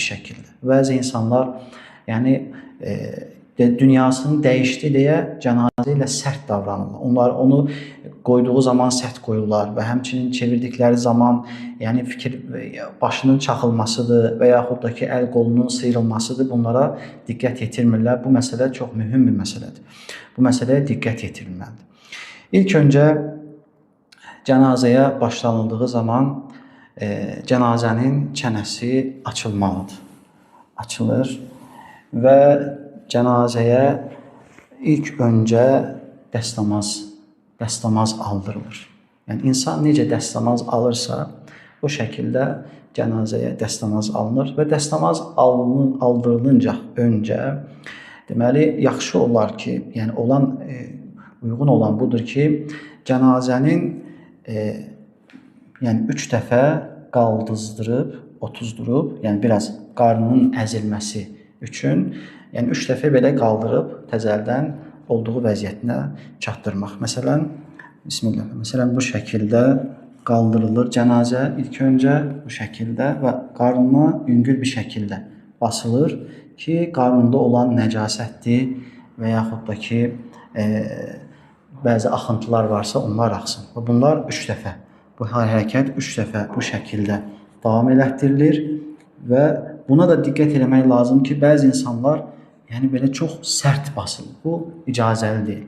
bir şəkildə. Bəzi insanlar, yəni dünyasını dəyişdi deyə cənazə ilə sərt davranırlar. Onlar onu qoyduğu zaman sərt qoyurlar və həmçinin çevirdikləri zaman, yəni fikir başının çaxılmasıdır və yaxud da ki, əl qolunun sıyrılmasıdır. Bunlara diqqət yetirmirlər. Bu məsələ çox mühüm bir məsələdir. Bu məsələyə diqqət yetirilməlidir. İlk öncə cənazəyə başlanıldığı zaman cənazənin çənəsi açılmalıdır. Açılır və cənazəyə ilk öncə dəstəmaz aldırılır. Yəni insan necə dəstəmaz alırsa, o şəkildə cənazəyə dəstəmaz alınır və dəstəmaz aldırılınca öncə deməli yaxşı olar ki, yəni olan uyğun olan budur ki, cənazənin yəni 3 dəfə qaldızdırıb, otuzdurub, yəni biraz qarnının əzilməsi üçün, yəni 3 dəfə belə qaldırıb təzəldən olduğu vəziyyətinə çatdırmaq. Məsələn, bismillah. Məsələn, bu şəkildə qaldırılır cənazə ilk öncə bu şəkildə və qarnına yüngül bir şəkildə basılır ki, qarnında olan nəcasətdir və yaxud da ki, bəzi axıntılar varsa onlar axsın. Və bunlar 3 dəfə, bu hərəkət 3 dəfə bu şəkildə davam elətdirilir və buna da diqqət eləmək lazım ki, bəzi insanlar yəni belə çox sərt basılır. Bu icazəli deyil.